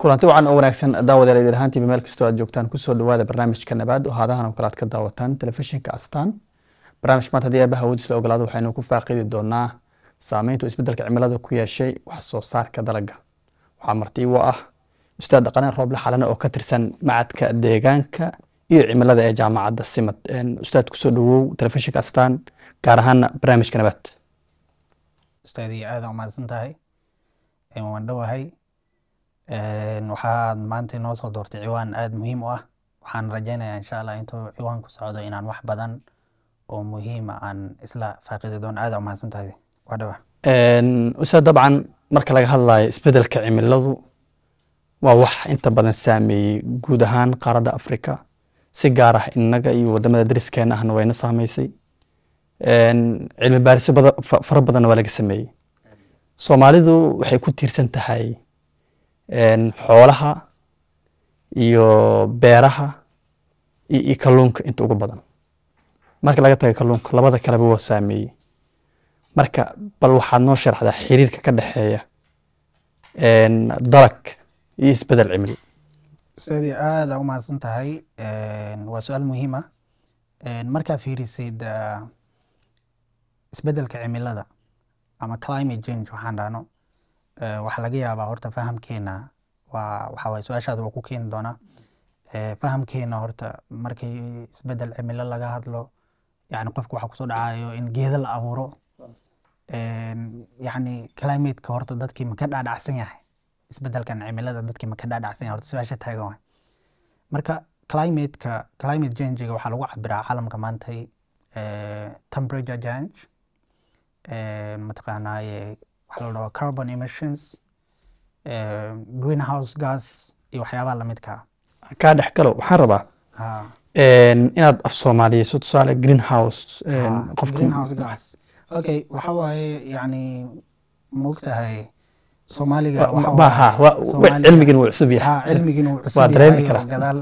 Kulanti wacan oo wanaagsan, daawadayaal, idin ahaantiiba meel kastoo aad joogtaan, kusoo dhawaada barnaamijka Nabaad oo haadahan oo kale aad ka daawataan telefishinka Astaan. Barnaamijka maanta, haddii Eebbaha awoodiisa ogolaado, waxaynu ku faaqidi doonaa saameynta uu isbeddelka cimilada ku yeeshay wax soo saarka dalagga. Waxaa marti igu ah Ustaad Dhaqane Rooble Xalane oo ka tirsan Macadka Deegaanka iyo Cimilada ee Jaamacadda Simad. Ustaad, kusoo dhawow telefishinka Astaan, gaar ahaana barnaamijka Nabaad. Ustaadii, aad umahadsan tahay, waan dhowahay. Waxaad maanta inoo soo doortay ciwaan aada muhiim u ah. Waxaan rajaynayaa, insha Allah, intuu ciwaanku socdo inaan wax badan oo muhiima aan isla faaqidi doono. Aad umahadsan tahay, waa dhowa. Ustaad, dabcan marka laga hadlayo isbeddelka cimiladu, waa wax inta badan saameeyey guud ahaan qaaradda Afrika, si gaar ah innaga iyo wadamada dariskeena ahna wayna saameysay. Cilmi baarisyo fara badanna waa laga sameeyey. Soomaalidu waxay ku tiirsan tahay xoolaha iyo beeraha iyo kalluunka inta ugu badan. Marka laga tago kalluunka, labada kaleba waa saameeyey. Marka bal waxaad noo sharaxdaa xiriirka ka dhexeeya dalag iyo isbedel cimilo. Ustaadii, aada umahadsan tahay, waa su-aal muhiim ah. Markaa fiirisid isbedelka cimilada ama climate change waxaan dhahno, waxaa laga yaabaa horta fahamkeena waa waxa waye, su-aashaada waa ku keeni doonaa. Fahamkeena horta markii isbedel cimilo laga hadlo, yani qofka waxaa kusoo dhacayo in geedo la abuuro. Yani climateka horta dadkii ma ka dhaadhacsan yahay? Isbedelkan cimilada dadkii ma ka dhaadhacsan yahay? Horta su-aasha taagan waay. Marka climateka, climate change-ga waxaa lagu cabiraa caalamka maantay temperature change, mataqaanaaye waxaa la dhahaa carbon emissions, greenhouse gas iyo waxyaabaha lamidka ah. Kaa dhex galo, waxaan rabaa inaad af soomaaliyeyso, tusaale greenhouse qofka. Greenhouse gas, okay, waxa waaye yani maogtahay Soomaaliga waxa waaye cilmigin wuu cusub yahay. Ha, cilmigin wuu cusub waa dareemi yahay oo karaa. Gadaal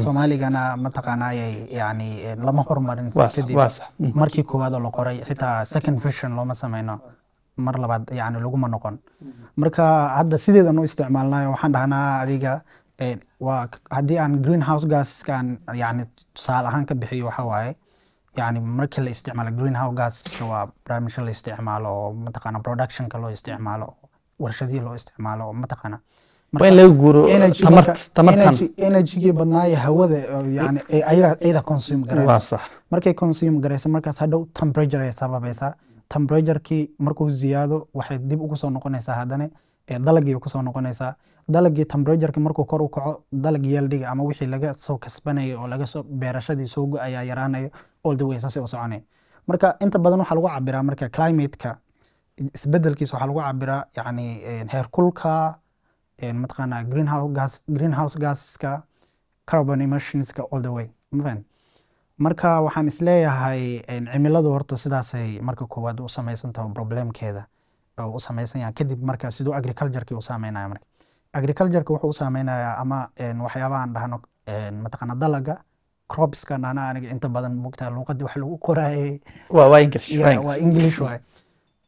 Soomaaligana mataqaanaaye yani lama hormarin waa sax kadib waa sax. Markii koowaad oo la qoray, xitaa second version looma sameyno, mar labaad yani laguma noqon. Marka hadda sideedan u isticmaalnayo waxaan dhahnaa adiga waa haddii aan greenhouse gaskan yani tusaale ahaan ka bixiyo, waxa waaye yani markii la isticmaalo greenhouse gaska, waa barnaamijyo la isticmaalo oo mataqaana productionka loo isticmaalo, warshadihii loo isticmaalo oo mataqaana waa in laga guuro energy tamartan. Energygii badnaaye hawada oo yani ay ayaga iyada consume garanayso. Markay consume garayso, markaas hadhow temperature ay sababaysaa. Temperaturekii markuu ziyaado, waxay dib ugu soo noqonaysaa haddana dalagii kusoo noqonaysaa. Dalagii temperatureki markuu kor u kaco, dalag yieldiga ama wixii laga soo kasbanayay oo laga soo beerashadii soo go-ayaa yaraanayo all the way, saasay u soconaya. Marka inta badan waxaa lagu cabiraa, marka climateka isbedelkiisa waxaa lagu cabiraa yani heerkulka, mataqaanaa greenhouse gas, greenhouse gaseska, carbon emissionska, all the way, ma fahanti? Marka waxaan isleeyahay cimiladu horta sidaasay marka koowaad u samaysan tahay, problemkeeda oo u samaysan yahay. Kadib marka siduu agricultureki u saameynaya, marka agricultureka wuxuu u saameynayaa ama waxyaabaha aan dhahno mataqaana dalaga, cropska dhahna. Aniga inta badan mogtahay luuqadii wax lagu qoraayay waa English. Yeah, waa English. Waa English waay.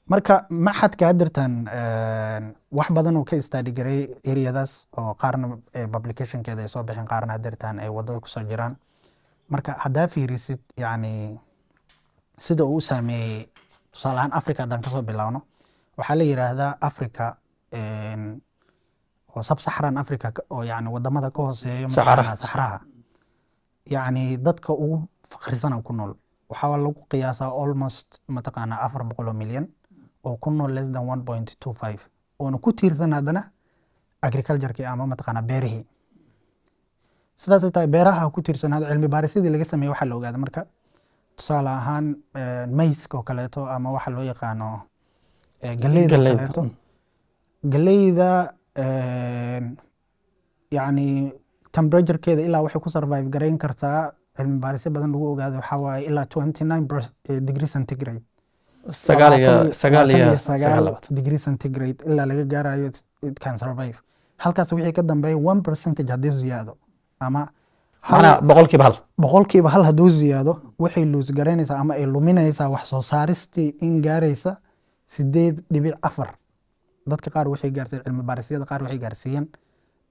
Marka maxadka hadirtan wax badan uu ka study garay areadaas oo qaarna publicationkeeda ay soo bixin, qaarna hadirtan ay wadada kusoo jiraan. Marka haddaa fiirisid yani sida uu u saameeyey, tusaale ahaan Africa haddaan kasoo bilaawno, waxaa la yiraahdaa Africa oo sub-Saharan Africa oo yani wadamada ka hooseeyo Saxaraha. mataqaanaa saxaraha, yani dadka ugu faqrisana ku nool waxaa lagu qiyaasaa almost mataqaanaa 400 oo milyan oo ku nool less than 1.25, oona ku tiirsan haddana agricultureki ama mataqaanaa beerihii. Sidaasay tahay beeraha ku tiirsan, hadda cilmi baarisyadii laga sameeyey waxaa la ogaaday, marka tusaale ahaan maize oo kaleeto ama waxa loo yaqaano galleyda oo galleyda kaleeto, galleyda yani temperaturekeeda ilaa waxay ku survive garayn kartaa, cilmi baarisyo badan lagu ogaado, waxaa waaye ilaa 29 degree centigrade. Sagaal iyo sagaal iyo 29 sagaal labaatan degree centigrade ilaa laga gaarayo it can survive. Halkaas wixii ka dambeeya, 1 percentage haddii ziyaado ama macnaha 1%. 1% hadduu ziyaado, waxay lose garaynaysaa ama ay luminaysaa wax soo saaristii in gaaraysa 8.4. Dadka qaar waxay gaarsiiyeen, cilmi baarisyada qaar waxay gaarsiiyeen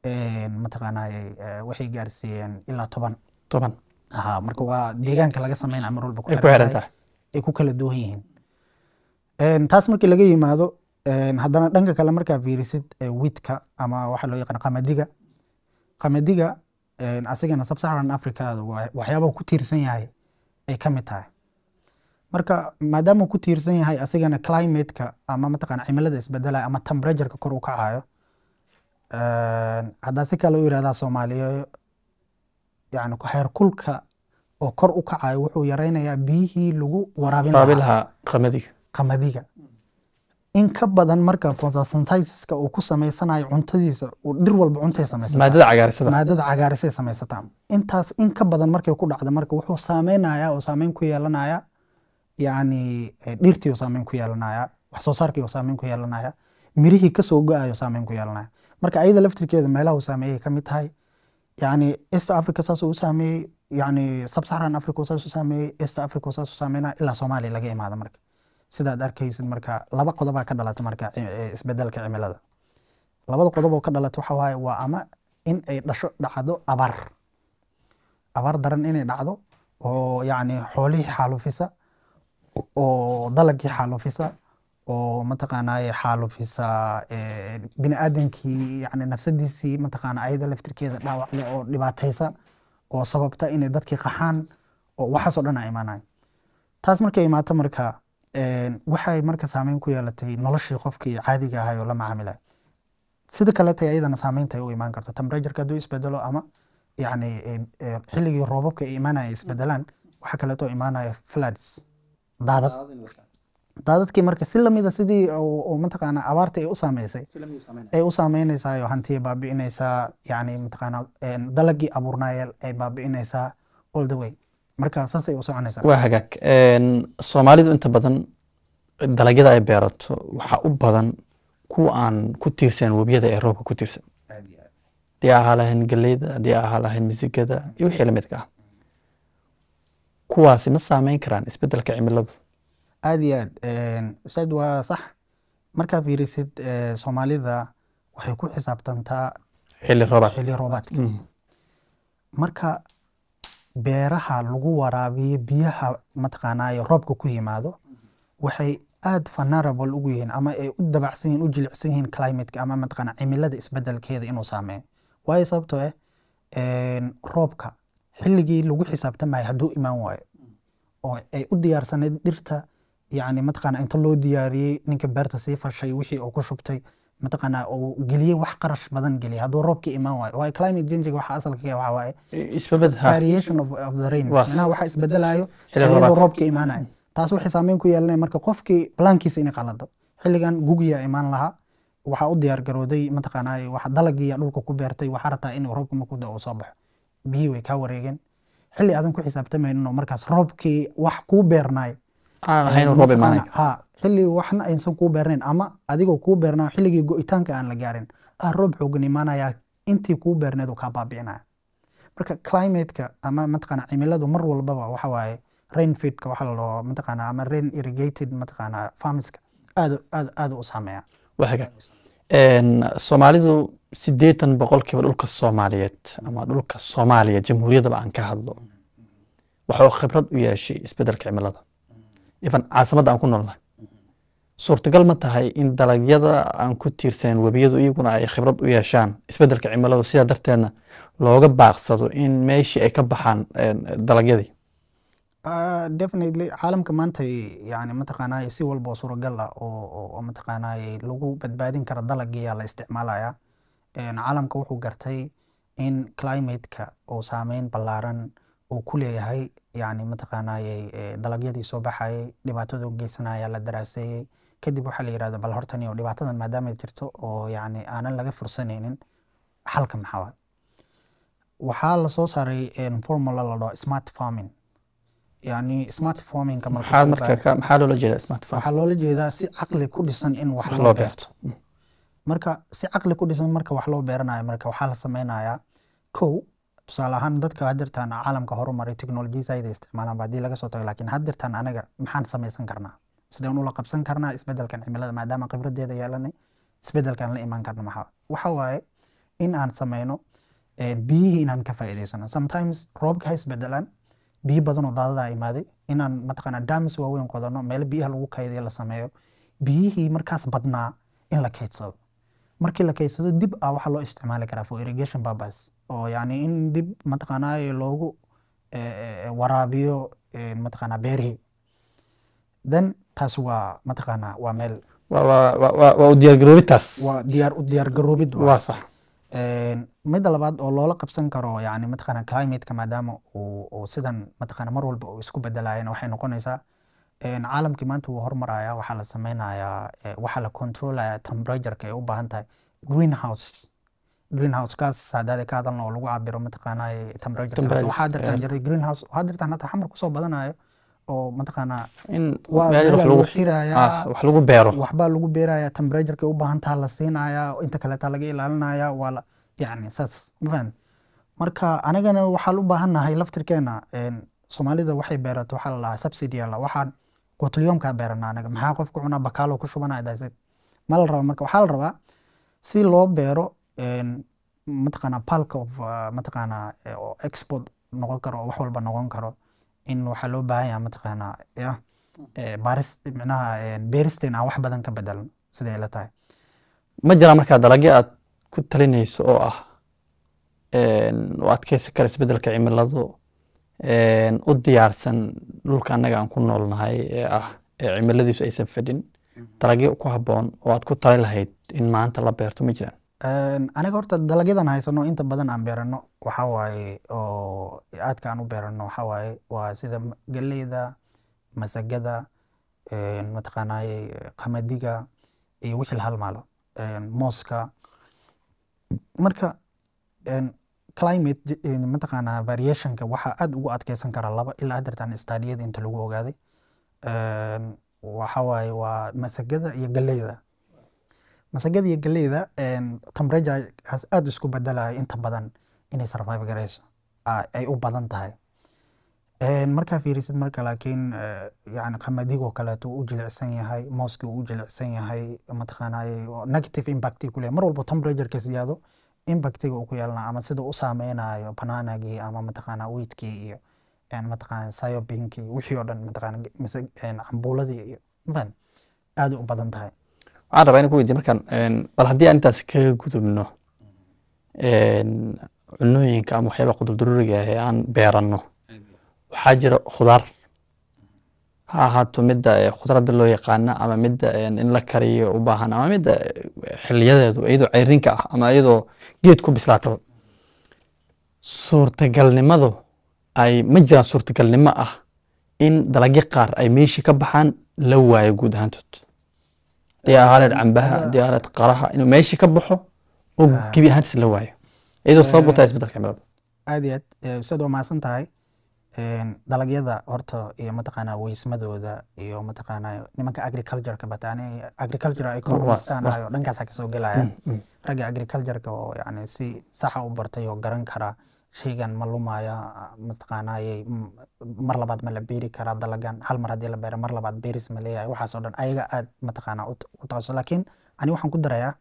Mataqaanaa, waxay gaarsiiyeen ilaa 10. 10. Aha, marka waa deegaanka laga sameynaya mar walba ay ku xiran tahay, ay ku kala duwan yihiin. Taas markii laga yimaado, haddana dhanka kale markaa fiirisid, wheatka ama waxa loo yaqaan qamadiga, asigana Sub-Saharan Africa waxyaabaha ku tiirsan yahay ay ka mid tahay. Marka maadaama uu ku tiirsan yahay asigana climate-ka ama mataqaana cimilada isbedelaya ama temperature-ka kor u kacayo, haddaa si kale u yirahdaa Soomaaliya, yani heerkulka oo kor u kacayo wuxuu yareynayaa biyihii lagu waraabin waraabin lahaa lahaa qamadiga. Qamadiga in ka badan marka photosynthesiska uu ku sameysanayo cuntadiisa, uu dhir walba cuntay samaysataa, maadada cagaarisada, maadada cagaarisay samaysataa. Intaas in ka badan markay ku dhacdo, marka wuxuu saameynayaa oo saameyn ku yeelanayaa yani dhirtii uu saameyn ku yeelanayaa, wax soo saarkii uu saameyn ku yeelanaya, mirihii kasoo go-ayo saameyn ku yeelanaya. Marka ayada laftirkeeda meelaha uu saameeyey ka mid tahay. Yani East Africa saas uu u saameeyey, yani Sub-Saharan Africa saas u saameeyey, East Africa saas u saameynaya, ilaa Soomaaliya laga imaado. Marka sidaad arkaysid, marka laba qodobaa ka dhalata marka isbedelka cimilada. Labada qodob oo ka dhalata waxa waaye waa ama in ay dhasho dhacdo abaar, abaar daran inay dhacdo oo yacni xoolihii xaalufisa oo dalagii xaalufisa oo mataqaanaaye xaalufisa, bini aadamkii yani nafsadiisii mataqaana ayada laftirkeeda dhaawacda oo dhibaataysa oo sababta inay dadkii qaxaan oo waxaasoo dhan ay imaanayo. Taas markay imaato marka, waxay marka saameyn ku yeelatay noloshii qofkii caadiga ahay oo la macaamilay. Sida kaleeta ayadana saameynta ay u imaan karto temperatureka hadduu isbedelo ama yacni xilligii roobabka ay imaanaya ay isbedelaan, waxaa kaleeto imaanaya floods, daadad. Daadadkii marka si lamida sidii oo mataqaana abaarta ay u saameysay ay u saameynaysaa oo hantiya baabi'inaysaa, yacni mataqaana dalagii abuurnaayeel ay baabi'inaysaa all the way. Marka saasay u soconaysaa. Waa hagaag. Soomaalidu inta badan dalagyada ay beerato waxaa u badan kuwa aan ku tiirsan webiyada ee roobka ku tiirsan, haddii ahaa lahayn galleyda, haddii ahaa lahayn misigada iyo wixii lamidka ah. Kuwaasi ma saameyn karaan isbedelka cimiladu? Aad iyo aad, ustaad, waa sax. Markaa fiirisid, Soomaalida waxay ku xisaabtantaa xilli roobaad, xilli roobaadka. Marka beeraha lagu waraabiyo biyaha mataqaanaaye roobka ku yimaado waxay aad vulnerable ugu yihiin ama ay u dabacsan yihiin, u jilicsan yihiin climateka ama mataqaana cimilada isbedelkeeda inuu saameeyo. Waayo, sababtoo ah roobka xilligii lagu xisaabtamayo hadduu imaan waayo oo ay u diyaarsanayd dhirta, yacni mataqaana inta loo diyaariyey, ninka beerta sii fashay, wixii uu ku shubtay, mataqaana uu geliyey, wax qarash badan geliyey, hadduu roobka imaan waayo. Waayo, climate change waxa asalka ka waxa waaye isbedel ha variation of the rains, macnaha waxa isbedelayo xilli xilliyada roobaadka. Roobka imaanayo. Taas waxay saameyn ku yeelanaya marka qofkii plankiisa inay qalado. Xilligan gugiya imaan lahaa, waxaa u diyaar garooday mataqaanaa waxa dalagii dhulka ku beertay, waxaa rabtaa inuu roobka markuu da'o uu soo baxo. Biyihii way kaa wareegeen xilli aadan ku xisaabtamaynin oo markaas roobkii wax kuu beernaay aan ahayn roob imaanayo. Ha, xilli waxna aysan kuu beernayn ama adigoo kuu beernaa xilligii go'itaanka aan la gaarin ah roob xoogan imaanaya, intii kuu beerneed uu kaa baabi'inaya. Marka climateka ama mataqaana cimiladu mar walbaba waxa waaye rain feedka waxa la dhaho mataqaana ama rain irrigated mataqaana farmska aad aad aad u saameeya. Waa hagaag. Soomaalidu 80% dhulka Soomaaliyeed ama dhulka Soomaaliya jamhuuriyaddaba aan ka hadlo waxa uu khibrad u yeeshay isbedelka cimilada. Even caasimadda aan ku noolnahay, suurtagal ma tahay in dalagyada aan ku tiirsanin webiyadu iyaguna ay khibrad u yeeshaan isbedelka cimiladu, sidaa darteedna looga baaqsado in meeshii ay ka baxaan dalagyadii? Definitely, caalamka maanta yani mataqaanaa si walba oo suuragal ah oo mataqaanaa lagu badbaadin karo dalagiyaa la isticmaalaya. Caalamka wuxuu gartay in climate-ka uu saameyn ballaaran uu ku leeyahay yani mataqaanaa dalagyadii soo baxayay, dhibaatada u geysanaya la daraaseeyey. Kadib waxaa la yidhahda bal hortani oo dhibaatadan maadaama ay jirto oo yani aanan laga fursanaynin, xalka maxaa waay? Waxaa la soo saaray formula la dhaho smart farming. Yani smart farmingka marka maxaa marka maxaa loola jeedaa smart farm? Waxaa loola jeedaa si caqli ku dhisan in wax wax loo loo beerto. Beerto. Marka si caqli ku dhisan marka wax loo beeranayo, marka waxaa la sameynayaa kow, tusaale ahaan dadka haddirtaan caalamka horumaray technology side ay isticmaalaan ba haddii laga soo tago, laakiin haddirtaan anaga maxaan samaysan karnaa, sideen ula qabsan karnaa isbedelkan cimilada maadaama khibradeeda yeelanay, isbedelkan la imaan karna maxaa waxa waaye? In aan sameyno biyihii inaan ka faa'iidaysano. Sometimes roobka ha isbedelaan, biyo badan oo daadadaa imaaday, inaan mataqaanaa dams waaweyn qodano, meelo biyaha lagu kaydiyo la sameeyo, biyihii markaas badnaa in la kaydsado. Markii la kaydsado dib ah waxaa loo isticmaali karaa for irrigation purpose, oo yani in dib mataqaanaa loogu waraabiyo mataqaanaa beerihii. Then taas waa mataqaanaa waa meel waa u diyaargaroobitaas. Waa diyaar u diyaargaroobid. Waa sax. Midda labaad oo loola qabsan karo yani mataqaanaa climate-ka, maadaama uu sidan mataqaanaa mar walba uu isku bedelayana, waxay noqonaysaa caalamkii maanta wuu hormaraya. Waxaa la sameynayaa, waxaa la controlaya temperature-ka ay u baahan tahay greenhouse. Greenhouse kaas haddaad ka hadalno oo lagu cabiro mataqaanaa temperature. Temperature, waxaa jirtaan jiray greenhouse, waxaa jirtaan hata xamar kusoo badanayo oo mataqaanaa in waa meel wax meelaa lagu lagu xirayaa, wax lagu beero, waxbaa lagu beerayaa, temperature-ka u baahan taha la siinayaa, inta kaleeta laga ilaalinayaa, waa la yani saas, ma fahamtay? Marka anagana waxaan u baahannahay laftirkeena. Soomaalida waxay beerato waxaa la dhahaa subsidy la waxaan quutulyoomkaa beeranaa anaga. Maxaa qofku cunaa? Bakaalo ku shubanaya, that's it. Ma la raba. Marka waxaa la rabaa si loo beero mataqaanaa bulk of mataqaanaa oo export noqon karo oo wax walba noqon karo, in waxaa loo baahan yahay mataqaanaa ya baaris, micnaha beeristeena aan wax badan ka bedelno, siday ila tahay. Ma jiraan markaa dalagyo aad ku talinayso oo ah u adkeysi kara isbedelka cimiladu, u diyaarsan dhulka annaga aan ku noolnahay ee ah ee cimiladiisu aysan fadhin, dalagyo ku habboon oo aad ku tali lahayd in maanta la beerto ma jiraan? Aniga horta dalagyadan haysano inta badan aan beerano waxaa waaye, oo aadka aan u beerano waxaa waaye, waa sida galleyda, masagada, mataqaanaaye qamadiga iyo wixii la halmaalo, mooska. Marka climate mataqaanaa variationka waxaa aad ugu adkeysan kara laba ilaa haddeertan study-yada inta lagu ogaaday, waxaa waaye waa masagada iyo galleyda. Masagada iyo galleyda temperature-kaas aad isku bedelaya inta badan inay survive garayso ay u badan tahay. Markaa fiirisid marka, laakiin yani qamadigoo kaleeto wuu u jilicsan yahay, mooska wuu u jilicsan yahay, mataqaanaaye oo negative impact ku leeyahay mar walba temperature-ka siyaado, impactiga uu ku yeelana ama sida u saameynayo bananagii ama mataqaanaa wheatkii iyo mataqaanaa soybeankii, wixii oo dhan, mataqaanaa mise cambuuladii iyo mafahant, aad u badan tahay. Waxaan rabaa inaan ku weydiiyo markaan, bal haddii aan intaas kaga gudubno cunooyinka ama waxyaabaha qudur-daruuriga ah ee aan beeranno, waxaa jira khudaar, ha ahaato midda khudradda loo yaqaana ama midda in la kariyo u baahan ama midda xiliyadeedu iyadoo ceyrinka ah ama iyadoo geed ku bislaataba. Suurtagalnimadu ay ma jiraan suurtagalnimo ah in dalagyo qaar ay meeshii ka baxaan la waayo guud ahaantood, haddii ahaaleed cambaha, haddii ahaaleed qaraha, inuu meeshii ka baxo oo gebi ahaantiis la waayo iyadoo sabab u tahay isbeddelka cimilada? Aad iyo aad, ustaad, waa mahadsan tahay. Dalagyada horta iyo mataqaanaa weysmadooda iyo mataqaanaa nimanka agriculture-ka bataani, agriculture economist aan ahay oo dhankaasaa kasoo gelaya, ragga agriculture-ka oo yani si saxa u bartay oo garan kara shaygan ma lumaya, mataqaanaaye mar labaad ma la beeri karaa dalagan, hal mar haddii la beero mar labaad beeris ma leeyahay, waxaas oo dhan ayaga aad mataqaanaa u takhasus. Laakiin ani waxaan ku darayaa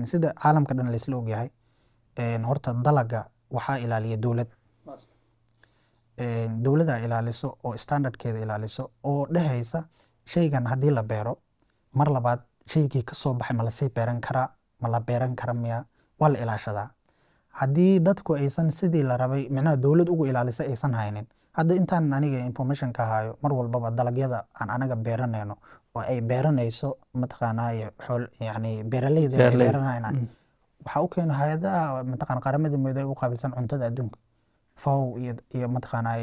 sida caalamka dhan laisla ogyahay, horta dalaga waxaa ilaaliya dowlad. Dowladda ilaaliso oo standardkeeda ilaaliso oo dhehaysa shaygan haddii la beero mar labaad shaygii ka soo baxay ma lasii beeran karaa, ma la beeran kara miya, waa la ilaashadaa. Haddii dadku aysan sidii la rabay micnaha dowlad ugu ilaalisa aysan haynin, hadda intaan aniga information ka hayo, mar walbaba dalagyada aan anaga beeranayno oo ay beeranayso mataqaanaa xool yani beeraleyda ay Beeraleyda. beeranayaan, waxaa u keena hay-adaha mataqaana Qaramada Midoobay u qaabilsan cuntada adduunka, FAO iyo mataqaanaa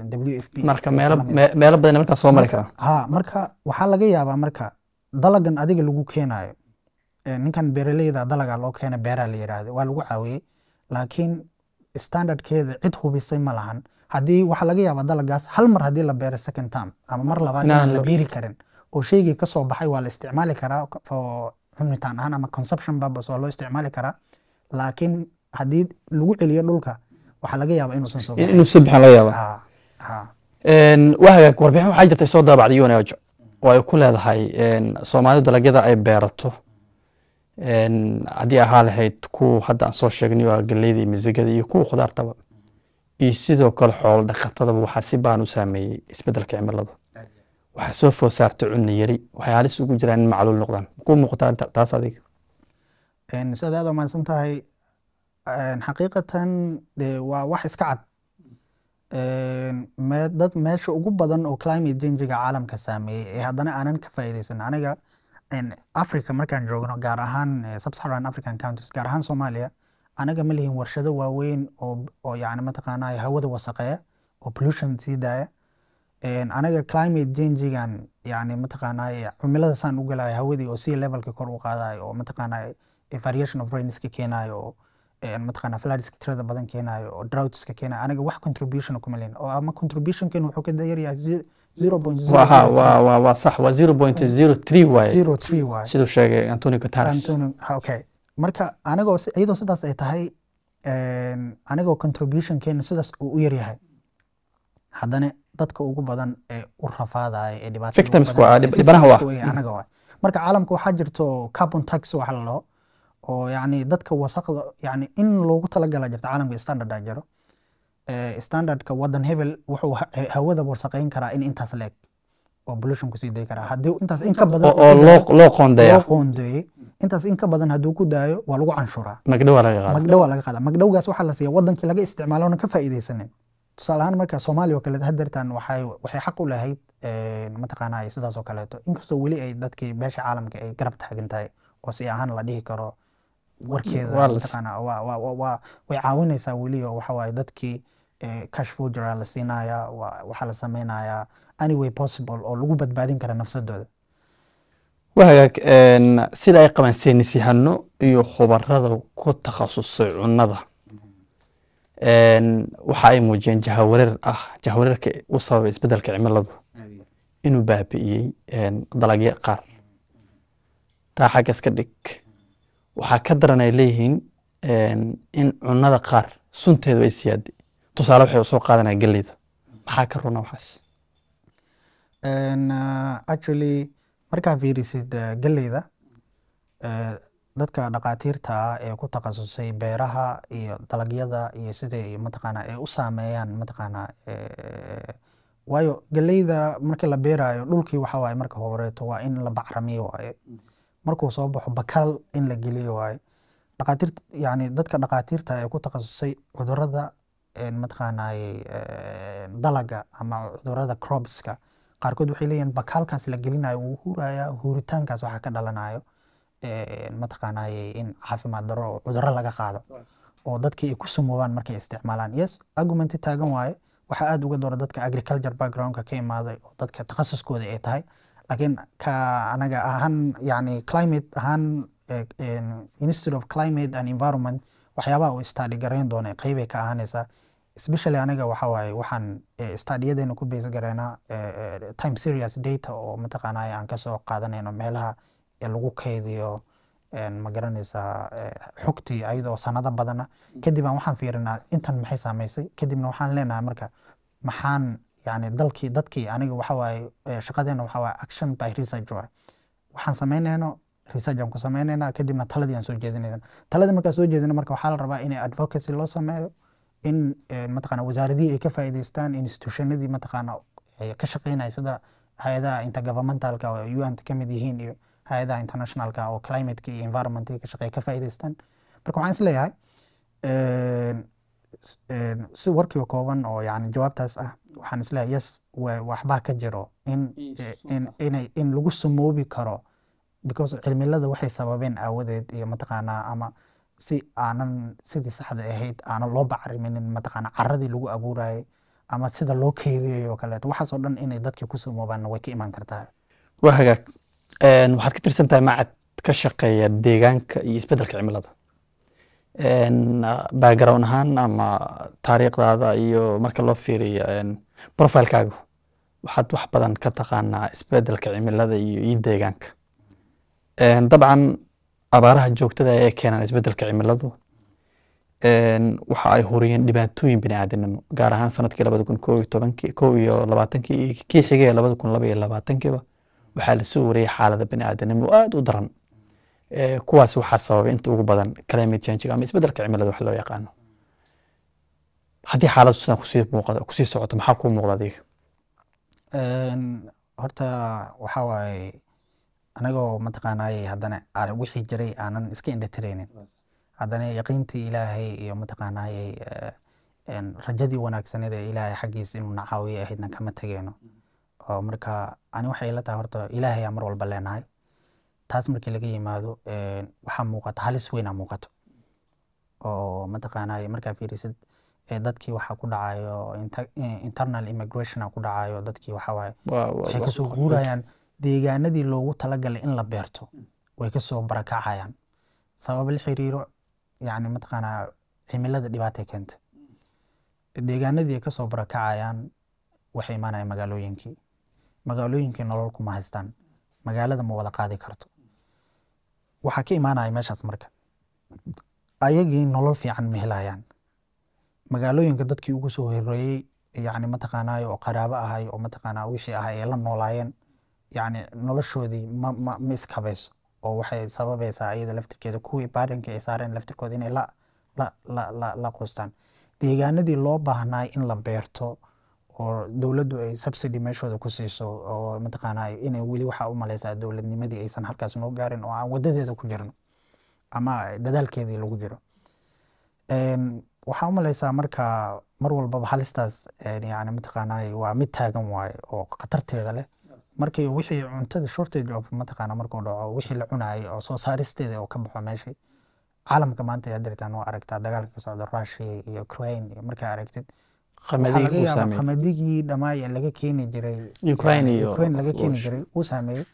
WFP. Marka meelo meelo badan markaa soo mari karaan. Ha, marka waxaa laga yaabaa marka dalagan adiga lagu keenayo, ninkan beeraleyda dalaga loo keena beeraa la yiraahdo, waa lagu caawiyey, laakiin standardkeeda cid hubisay ma lahan. Haddii waxaa laga yaabaa dalagaas hal mar haddii la beero second term ama mar labaad Inaan inaan la beeri karin, oo shaygii kasoo baxay waa la isticmaali karaa for cunitaan ahaan ama consumption purpose waa loo isticmaali karaa, laakiin haddii lagu celiyo dhulka waxaa laga yaabaa inuusan soo bixin. Inuu soo bixin laga yaabaa. Ha, ha. Waa hagaag. Warbixin waxaa jirtay soo daabacday UNH oo ay ku leedahay Soomaalidu dalagyada ay beerato. Haddii ahaa lahayd kuwa hadda aan soo sheegnay waa galleyda iyo misigada iyo kuwa khudaartaba iyo sidoo kale xoolo dhaqatadaba, waxaa si baan u saameeyey isbedelka cimiladu. Waxaa soo food saartay cunno yari, waxay halis ugu jiraan in macluul noqdaan. Ku muuqataa taas adiga? Sidaad aad umahadsan tahay. Xaqiiqatan dee waa wax iska cad. Dad meesha ugu badan oo climate change-ga caalamka saameeyey ee haddana aanan ka faa'iidaysan aniga Africa markaan joogno, gaar ahaan Sub-Saharan African countries, gaar ahaan Soomaaliya, anaga ma lihin warshado waaweyn oo yacni mataqaanaa hawada wasaqeeya oo pollution sii daaya. Anaga climate change-gan yacni mataqaanaa cimilada saan u galayo, hawadii oo sea levelka kor u qaadayo, oo mataqaanaa variation of rainska keenayo, oo mataqaanaa floodska tirada badan keenayo, oo droughtska keenayo, anaga wax contribution kuma lihin, oo ama contributionkeenu wuxuu ka yaryahay 0.0 Waa sax, waa 0.03 waaye. 03 waaye. Siduu sheegay Antonio Guterres. Antonio, okay. Marka anigoo iyadoo sidaas ay tahay, anigoo contributionkeenu sidaas uu u yaryahay, haddana dadka ugu badan ee u rafaadaya ee dhibaatada ugu Victims badan waa ee dhibanaha waa. Victims weeye anaga waay. Marka caalamka waxaa jirto carbon tax waxa la dhaho, oo yacni dadka wasaqda yacni in loogu talagala jirto caalamka, standard aa jiro. Standardka wadan hebel wuxuu hawada wasaqeyn karaa in intaas leeg oo pollution kusii dayi karaa. Haddii intaas in ka badan oo loo qoondeeya, loo qoondeeyey, intaas in ka badan hadduu ku daayo waa lagu canshuraa. Magdhow waa laga qaada. Magdhow waa laga qaadaa. Magdhowgaas waxaa la siiya wadankii laga isticmaalo oona ka faa'iidaysanin. Tusaale ahaan marka Soomaaliya oo kaleeto haddeertan waxay xaq u lahayd mataqaanaa sidaas oo kaleeto, inkastoo weli ay dadkii beesha caalamka ay garab taagan tahay oo si ahaan la dhihi karo warkeeda Waa mataqaanaa waa way caawinaysaa weli, oo waxa waaye dadkii cash voucher la siinayaa, waxaa la sameynayaa any way possible oo lagu badbaadin kara nafsadooda. Waa hagaag. Sida ay qabaan saynisyahano iyo khubarada ku takhasusay cunnada, waxa ay muujiyeen jahawareer ah, jahawareerka u sababay isbedelka cimiladu inuu baabi'iyey dalagyo qaar. Taa xagga iska dhig, waxaa ka daran ay leeyihiin in cunnada qaar sunteedu ay siyaaday. Tusaale waxay soo qaadanaya galleyda. Maxaa ka runa waxaas? Actually markaa fiirisid galleyda, dadka dhaqaatiirta ah ee ku takhasusay beeraha iyo dalagyada iyo siday mataqaanaa ay u saameeyaan mataqaanaa, waayo galleyda marka la beerayo dhulkii waxa waaye marka horeeto waa in la bacrimiyo waaye, markuu soo baxo bakal in la geliyo waaye. Dhaqaatiirta yani dadka dhaqaatiirta ee ku takhasusay cudurrada mataqaanaa dalaga ama cudurrada cropska qaarkood waxay leeyihiin bakaalkaas la gelinayo wuu hurayaa, huritaankaas waxaa ka dhalanayo mataqaanaa in caafimaad darro oo cudurro laga qaado oo dadkii ay ku sumoobaan markay isticmaalaan. Yes, argument taagan waaye. Waxaa aad uga doora dadka agriculture backgroundka ka imaaday oo dadka takhasuskooda ay tahay, laakiin ka anaga ahaan yani climate ahaan, Institute of Climate and Environment waxyaabaha uu study garayn doona qeybay ka ahaanaysaa. Especially aniga waxa waaye waxaan studiyadeena ku base gareynaa time series data oo mataqaanaa aan kasoo qaadanayno meelaha lagu kaydiyo ma garanaysaa xogtii ayadoo sanado badana. Kadib aan waxaan fiirinaa intan maxay saameysay, kadibna waxaan leenahay marka maxaan yani dalkii dadkii aniga waxa waaye shaqadeena waxa waaye action by research waaye. Waxaan sameynayno research aan ku sameynaynaa, kadibna taladii aan soo jeedinayna. Taladii markaan soo jeedino marka waxaa la rabaa in advocacy loo sameeyo, in mataqaana wasaaradihii ay ka faa'iidaystaan, institutionadii mataqaana ka shaqeynaya sida hay-adaha intergovernmentalka oo UN ka mid yihiin iyo hay-adaha internationalka oo climateka iyo environmentka ka shaqeeya ka faa'iidaystaan. Marka waxaan isleeyahay si warkiiba kooban oo yani jawaabtaas ah, waxaan isleeyahay yes, waxbaa ka jiro in lagu sumoobi karo because cimilada waxay sababeen aawadeed iyo mataqaanaa ama si aanan sidii saxda ahayd aanan loo bacriminin mataqaanaa carradii lagu abuurayay ama sida loo keediyayo oo kaleeto, waxaas oo dhan inay dadkii ku sumoobaanna way ka imaan kartaa. Waa hagaag. Waxaad ka tirsan tahay macad ka shaqeeya deegaanka iyo isbedelka cimilada. Background ahaan ama taariikhdaada iyo marka loo fiiriyo profilekaagu, waxaad wax badan ka taqaanaa isbedelka cimilada iyo deegaanka. Dabcan abaaraha joogtada ee keenaan isbedelka cimiladu waxa ay huriyeen dhibaatooyin bini'aadanimo, gaar ahaan sanadkii 2011-kii, 21-kii iyo kii xigay ee 2022-kiiba waxaa lasoo wariyey xaalada bini'aadanimo oo aad u daran. Kuwaas waxaa sababay inta ugu badan climate change ama isbedelka cimilada wax loo yaqaano. Haddii xaaladdu sidan kusii muuqato, kusii socoto, maxaa kuu muuqda adiga? Horta waxaa waaye, anagoo mataqaanaaye haddana wixii jiray aanan iska indhatiraynin, haddana yaqiintii Ilaahay iyo mataqaanaaye rajadii wanaagsaneed ee Ilaahay xaggiisa inuu na caawiyo ahaydna kama tegeyno. Oo marka ani waxay ila tahay, horta Ilaahay aa mar walba leenahay. Taas markii laga yimaado, waxaa muuqata halis weyn aa muuqato oo mataqaanaaye markaa fiirisid dadkii waxaa ku dhacayo internal immigration aa ku dhacayo. Dadkii waxaa waaye waxay kasoo guurayaan deegaanadii loogu talagalay in la beerto, way kasoo barakacayaan sabab la xiriiro yani mataqaanaa cimilada dhibaatay keentay. Deegaanadii ay kasoo barakacayaan, waxay imaanayaan magaalooyinkii. Magaalooyinkii nolol kuma haystaan, magaalada ma wada qaadi karto. Waxaa ka imaanaya meeshaas marka ayagii nolol fiican ma helayaan. Magaalooyinka dadkii ugu soo horeeyey yani mataqaanaa oo qaraabo ahay oo mataqaanaa wixii ahay ay la noolaayeen, yani noloshoodii ma iskabayso, oo waxay sababaysaa iyada laftirkeeda kuwii baarinka ay saareen laftirkooda inay la quustaan. Deegaanadii loo baahnaay in la beerto oo dowladdu ay subsidy meeshooda ku siiso oo mataqaanaa inay weli waxaa u maleysaa dowladnimadii aysan halkaas noo gaarin oo aan wadadeeda ku jirno ama dadaalkeedii lagu jiro. Waxaa u maleysaa marka mar walbaba halistaas yani mataqaanaa waa mid taagan waaye oo khatarteeda leh. Markii wixii cuntada shortage of mataqaanaa markuu dhaco, wixii la cunaayay oo soo saaristeeda oo ka baxo meeshii, caalamka maanta ayaa diritaan waa aragtaa dagaalka ka socda Russia iyo Ukraine iyo markaa aragtid waxaa laga Qamadigi uu yaabaa saameeyey. Qamaddigii dhammaay ee laga keeni jiray Ukraine yani iyo Ukraine laga keeni Ruushka. jiray uu saameeyey.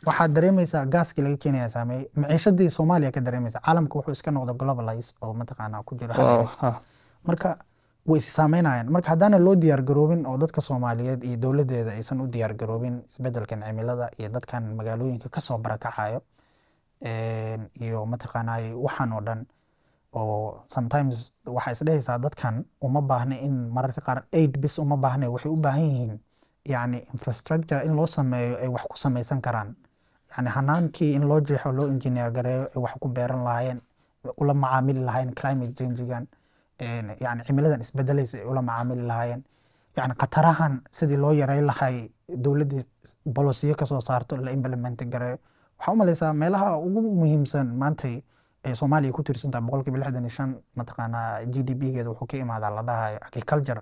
Waxaad dareemaysaa gaaskii laga keenaya saameeyey, maciishadii Soomaaliya ka dareemaysa. Caalamka wuxuu iska noqda globalize oo mataqaanaa ku jiro hal xidid. Marka way is saameynayaan. Marka haddaana loo diyaar garoobin oo dadka Soomaaliyeed iyo dowladeeda aysan u diyaar garoobin isbedelkan cimilada iyo dadkan magaalooyinka kasoo barakacayo iyo mataqaanaa waxaan oo dhan oo sometimes waxaa isdhehaysaa dadkan uma baahna in mararka qaar aid bis uma baahna, waxay u baahan yihiin yani infrastructure in loo sameeyo ay wax ku samaysan karaan, yani hanaankii in loo jeexo, loo engineer gareeyo ay wax ku beeran lahaayeen, ula macaamili lahaayeen climate change-gan, yani cimiladan isbedelaysa ay ula macaamili lahaayeen, yani khatarahan sidii loo yareyn lahay, dowladdii bolosiyo kasoo saarto, la implement gareeyo. Waxaa u maleysaa meelaha ugu muhiimsan maantay ee Soomaaliya ku tiirsan tahay 65% mataqaanaa GDP-geeda wuxuu ka imaadaa la dhahayo agriculture.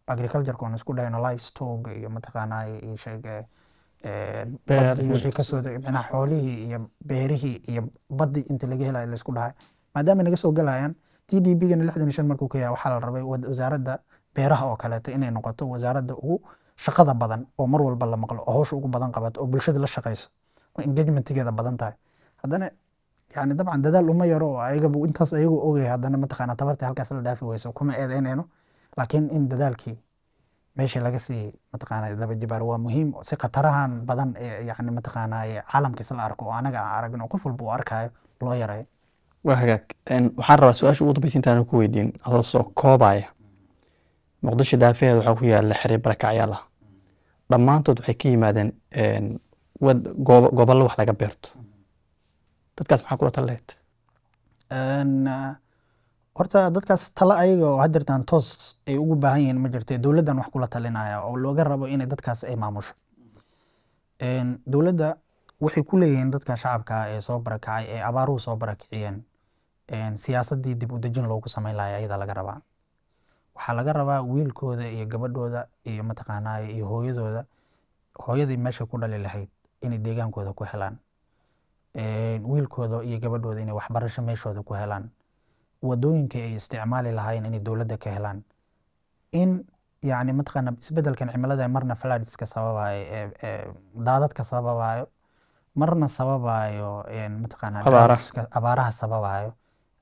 Agriculture oon isku dhahayno livestock iyo mataqaanaa iyo sheeg Beer. Baddii wixii kasoo degay, micnaha xoolihii iyo beerihii iyo baddii inta laga helayo la isku dhahay, maadaama naga soo galayaan GDP-gana 65 markuu ka yahay, waxaa la rabay wasaaradda beeraha oo kaleeto inay noqoto wasaaradda ugu shaqada badan oo mar walba la maqlo oo hawsha ugu badan qabato oo bulshada la shaqeyso oo engagementigeeda badan tahay. Haddana yani dabcan dadaal uma yaro oo ayagaba intaas ayagu ogaya, haddana mataqaanaa tabartii halkaas la dhaafi weyso kuma eedeynayno, laakiin in dadaalkii meeshii laga sii mataqaanaa daba jibaaro waa muhiim si khatarahan badan ee yani mataqaanaa caalamka isla arko oo anaga aan aragno oo qof walba uu arkayo loo yareeyo. Waa hagaag. Waxaan rabaa su-aasha ugu dambaysa intaan ku weydiin, adoo soo koobaya. Muqdisho daafaheeda waxaa ku yaala xeryo barakacyaal ah, dhammaantood waxay ka yimaadeen gobollo wax laga beerto. Dadkaas maxaa kula tali lahayd? Horta dadkaas talo ayaga oo haddeertaan toos ay ugu baahan yihiin ma jirte. Dowladdan wax kula talinaya oo looga rabo inay dadkaas ay maamusho. Dowladda waxay ku leeyihiin dadka shacabka ah ee soo barakacay ee abaaruhu soo barakiciyeen, siyaasaddii dib u dejin loogu sameyn lahaa ayada laga rabaa. Waxaa laga rabaa wiilkooda iyo gabadhooda iyo mataqaanaa iyo hooyadooda, hooyadii meesha ku dhali lahayd inay deegaankooda ku helaan, wiilkooda iyo gabadhooda inay waxbarasho meeshooda ku helaan, wadooyinka ay isticmaali lahaayeen inay dowladda ka helaan, in yani mataqaana isbedelkan cimilada marna floodska sababayo ee daadadka sababayo, marna sababayo mataqaana Abaaraha. droughts-ka, abaaraha sababayo,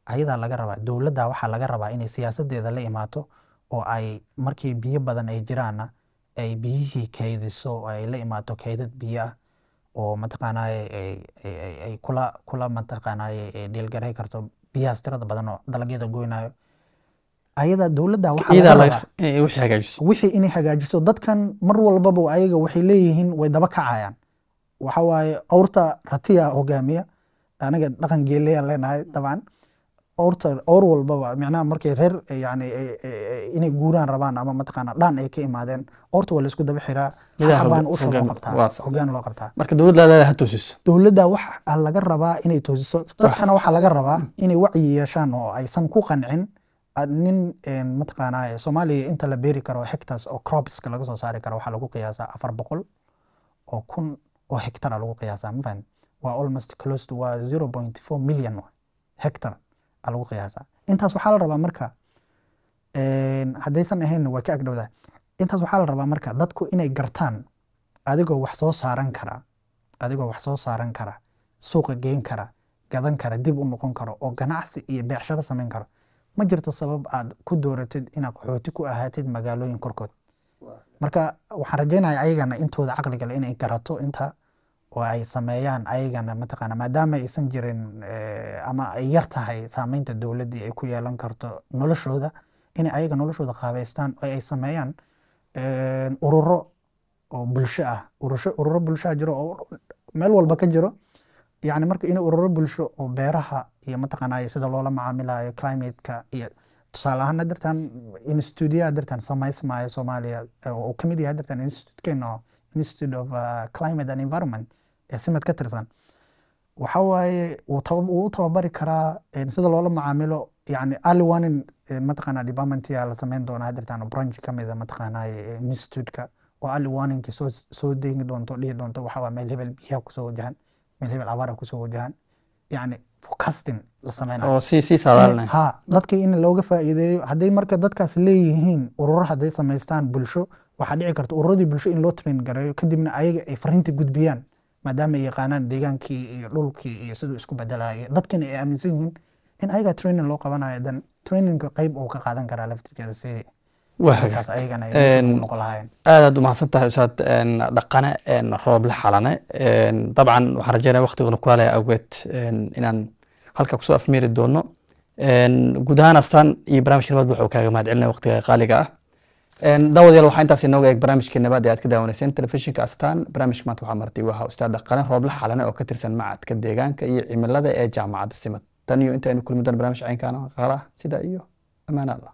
ayadaa laga rabaa. Dowladda waxaa laga rabaa inay siyaasadeeda la imaato oo ay markii biyo badan ay jiraanna ay biyihii kaydiso oo ay la imaato kaydad biyo ah oo mataqaanaa ay kula mataqaanaa ay dhiilgaray karto biyahaas tirada badan oo dalagyada goynayo. Ayada dowladda waxaa iyadaa laga laga rabaa inay wixii hagaajiso. Wixii inay hagaajiso. Dadkan mar walbaba ayaga waxay leeyihiin way daba kacayaan. Waxa waaye awrta ratiya hogaamiya. Anaga dhaqan geeleyaa leenahay dabcan. Oorta oor walbaba micnaha markay reer yani inay guuraan rabaan ama mataqaana dhaan ay ka imaadeen, oorta waa la isku daba xiraa. Midaha xabaan usha loo hoggaan- qabtaa, waa sax. Hoggaan loo qabtaa. Marka dowladda leedahay ha toosiso. Dowladda waxa laga rabaa inay toosiso, dadkana waxaa laga rabaa inay wacyi yeeshaan oo aysan ku qancin nin mataqaanaa. Soomaaliya inta la beeri karo hectares oo cropska laga soo saari karo waxaa lagu qiyaasaa 400,000 oo hectare lagu qiyaasaa, ma fahamtid? Waa almost close to, waa 0.4 million hectare aa lagu qiyaasaa. Intaas waxaa la rabaa marka haddaysan ahayn waa ka agdhowdahay. Intaas waxaa la rabaa marka dadku inay gartaan, adigoo wax soo saaran kara, adigoo wax soo saaran kara, suuqa geyn kara, gadan kara, dib u noqon karo oo ganacsi iyo beecsharo samayn karo, ma jirto sabab aad ku dooratid inaad qaxooti ku ahaatid magaalooyin korkood. Marka waxaan rajeynaya ayagana intooda caqliga leh inay garato inta oo ay sameeyaan ayagana mataqaana, maadaama aysan jirin ama ay yar tahay saameynta dowladda ay ku yeelan karto noloshooda, inay ayaga noloshooda qaabeystaan oo ay sameeyaan ururo oo bulsho ah. Ururo bulsho ah jiro oo meel walba ka jiro. Yani marka in ururo bulsho oo beeraha iyo mataqaanaa sida loola macaamilayo climate-ka iyo tusaale ahaan dartan institute dartan samaysmaayo Soomaaliya oo uu kamid yahay dartan institute-keena oo Institute of Climate and Environment ee SIMAD ka tirsan, waxa waaye wuu u tababari karaa sida loola macaamilo. Yani early warning mataqaanaa department yaa la sameyn doonaa dartan oo branch ka mid a mataqaanaa institute-ka oo early warning soo deegi doonto, dhihi doonto waxa waa meel hebel biyaha kusoo wajahan, meel hebel abaara kusoo wajahan, yani forecasting la sameynayo oo sii saadaalinaya. Ha, dadka in looga faa'iideeyo. Hadday marka dadkaas leeyihiin ururo, hadday samaystaan bulsho, waxaa dhici karta ururadii bulsho in loo train gareeyo, kadibna ayaga ay fariinta gudbiyaan, maadaama ay yaqaanaan deegaankii iyo dhulkii iyo siduu isku bedelayo, dadkina ay aaminsan yihiin in ayaga training loo qabanayo, dan trainingka qayb uu ka qaadan karaa laftirkeeda si Waa hagaag. dadkaas ayagana ay u noqon lahaayeen. Aad aad u mahadsan tahay ustaad Dhaqane Rooble Xalane. Dabcan waxaan rajeynaya waqtiguna ku halaya awgeed inaan halka kusoo afmeeri doono. Guud ahaan Astaan iyo barnaamijka Nabaad wuxuu kaaga mahad celinaya waqtiga qaaliga ah. Daawadayaal, waxaa intaas inooga eeg barnaamijkii Nabaad ee aad ka daawanayseen telefishinka Astaan. Barnaamijka maanta waxaa martay waxa ustaad Dhaqane Rooble Xalane oo ka tirsan Macadka Deegaanka iyo Cimilada ee Jaamacadda Simad. Tan iyo inta aynu kulmi doono barnaamij caynkaan oo kale ah, sida iyo amaana Allah.